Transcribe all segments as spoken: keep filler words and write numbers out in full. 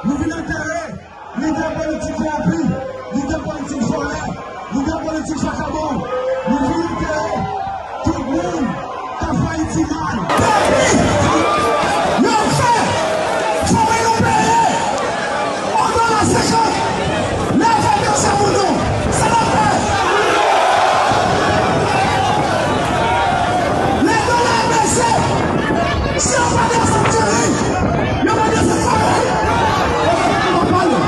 Nou vin antere lidè politik kowonpi, lidè politik vòlè, lidè politik vakabon. Nou vin antere tout moun k ap fè Ayiti mal. Depi yo fè fòme nou peye yon dola senkant, lè yo fè pye sa pou nou, sa n ap fè? Lè dola a bese, si yo pa desann diri, yo pa desann farine, yo pa desann pale, yo pa pale.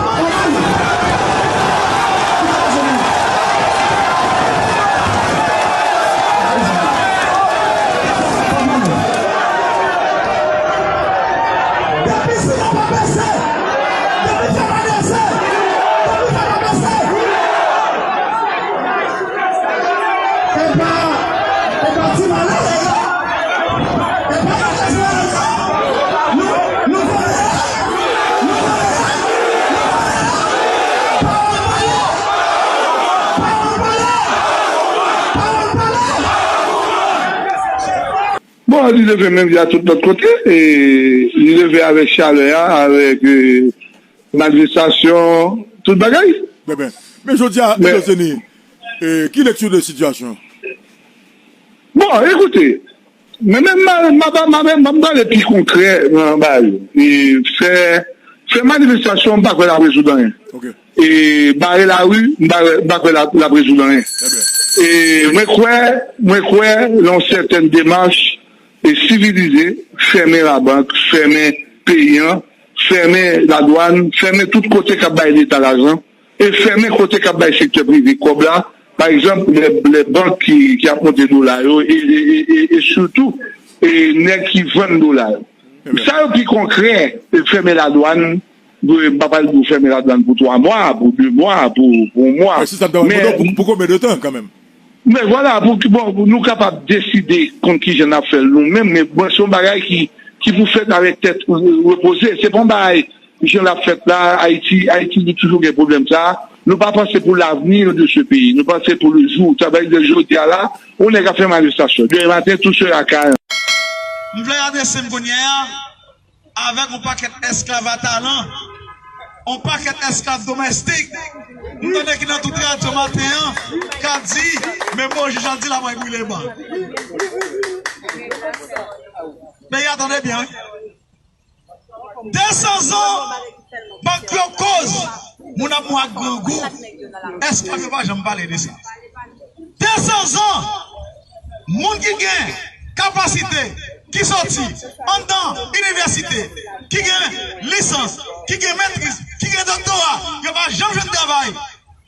Depi si yo pa bese, depi fè pa bese, depi fè pa bese. E pa, e pa ti malere yo. E pa ti malere yo. Nou, nou vòlè. Nou vòlè. Nou vòlè. Pawòl pale. Pawòl pale. Pawòl pale. Bon, li leve menm jan tout lòt kote, e li leve avèk chalè a, avèk, e, manifestasyon, tout bagay. Trè byen. Men jodi a, men, Edo Seni, e, ki lekti de sitiyasyon? Bon, ekoute, men menm m a, m a, m a, m a, m a prale pi konkrè nan bagay yo. E fè, fè manifestasyon, m pa kwè l ap rezoud anyen. Ok. E bare lari, m pa, m pa kwè l ap, l ap rezoud anyen. Trè byen. E mwen kwè, mwen kwè nan yon sètèn demach, e sivilize, fèmen labank, fèmen peyi an, fèmen ladwàn, fèmen tout kote k ap bay Leta lajan, e fèmen kote k ap bay sektè prive kòb la, pa egzanp, lè, lè bank ki, ki ap monte dola yo, e, e, e, e, e sitou, e nèg ki vann dola yo. Sa yo pi konkrè, e fèmen ladwàn, m pa pral di w fèmen ladwàn pou twa mwa, pou de mwa, pou, pou yon mwa. Men si sa t ap mande w pou, pou konbyen de tan kanmenm? Men vwala, pou ki, bon, nou kapab deside kont kijan n ap fè l nou menm, men bon, se yon bagay ki, ki pou fèt avèk tèt, e, repoze. Se pa yon bagay, jan l ap fèt la, Ayiti, Ayiti li toujou gen pwoblèm sa. Nou pa panse pou l'avenir de ce pays. Nou panse pou le jour. Sa vle di jodi a la, yon nèg ap fè manifestasyon. Demen maten, tout sera karan. M vle adrese m kounye a avèk yon pakèt esklav a talan, yon pakèt esklav domèstik. M tande ki nan tout radyo maten an, k ap di, men mo jij al di la mwen brile ban. Peyi a tande byen, wi. De san zan, bank yo koz, moun ap mò ak grangou. Esklav yo pa janm pale de sa. De san zan, moun ki gen kapasite, ki soti anndan inivèsite, ki gen lisans, ki gen metriz, ki gen doktora, yo pa janm jwenn travay.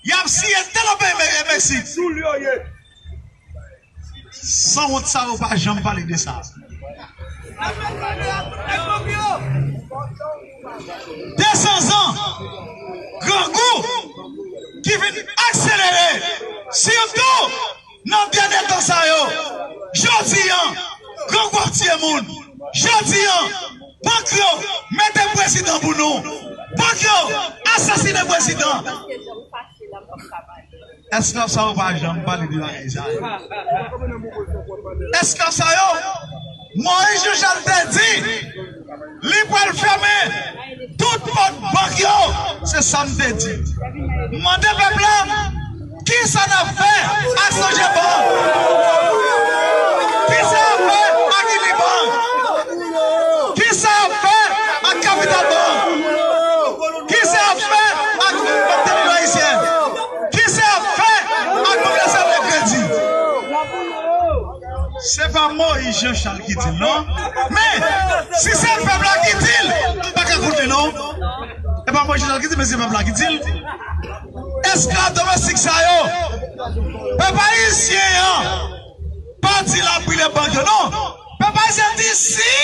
Y ap siye l te nan peyi Me-, Meksik. Sanwont sa yo pa janm pale de sa. De san zan, grangou ki vin akselere, sitou nan dènye tan sa yo. Jodi a, grangou ap tiye moun. Jodi a, bank yo mete prezidan pou nou. Bank yo asasinen prezidan. Esklav sa yo pa janm pale de bagay sa yo. Esklav sa yo, Moyiz Jan Chal te di, li pral fèmen tout pòt bank yo. Se sa m te di. M mande pèp la, kisa n ap fè ak Sogebank? Kisa n ap fè ak Unibank? Kisa n ap fè ak Capital Bank? Kisa n ap fè ak Bank Teknik Ayisyèn? Kisa y ap fè ak Bank Nasyonal de Kredi? Se pa Moyiz Jan Chal ki di l, non. Men, si se pèp la ki di l, m pa ka koute, non. E pa Moyiz Jan Chal ki di l, men se pèp la ki di l. Esklav domestik sa yo, pèp ayisyen an, pa di l ap brile bank yo, non. Pèp ayisyen di si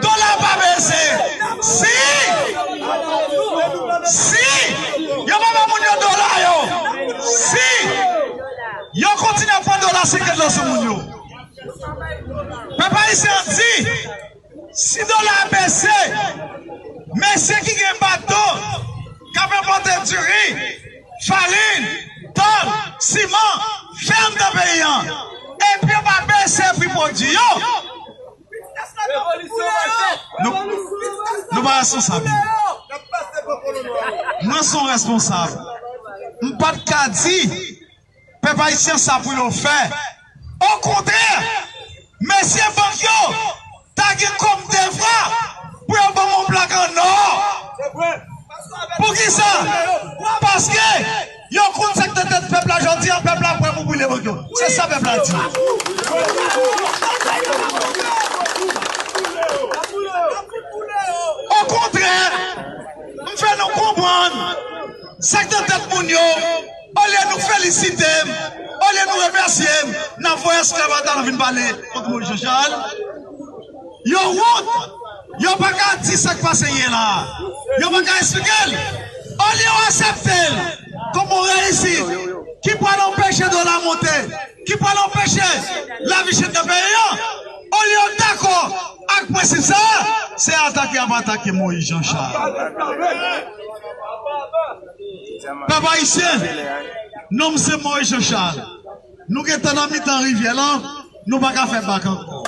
dola pa bese, si, si yo pa ba moun yo dola yo, si yo kontinye ap pran dola senkant lan sou moun yo. Pèp ayisyen an di, si dola a bese, mesye ki gen bato k ap enpòte diri, farin, tòl, siman, fè anndan peyi a, epi yo pa bese pri pwodui yo, nou, nou pa responsab. Mwen se yon responsab. M pa t ka di pèp ayisyen sa pou yo fè. Okontrè, mesye bank yo ta gen kòm devwa pou yo ban m yon plak an nò. Poukisa? Paske yo konn sa k nan tèt pèp la jodi a, pèp la prè pou boule bank yo. Se sa pèp la di. Okontrè, m fè nou konprann sa k nan tèt moun yo, olye nou felisite m, olye nou remèsye m, n ap voye esklav ata nou vin pale kont Moyiz Jan Chal. Yo wont, yo pa ka di sa k pase yè la. Yo pa ka eksplike l. Olye yo aksepte l kòm yon reyisit ki pral anpeche dola monte, ki pral anpeche lavi chèt nan peyi an. Olye yo dakò ak prensip sa a, se atake y ap atake Moyiz Jan Chal. Pèp ayisyen, non m se Moyiz Jan Chal. Nou gentan nan mitan rivyè lan, nou pa ka fè bak ankò.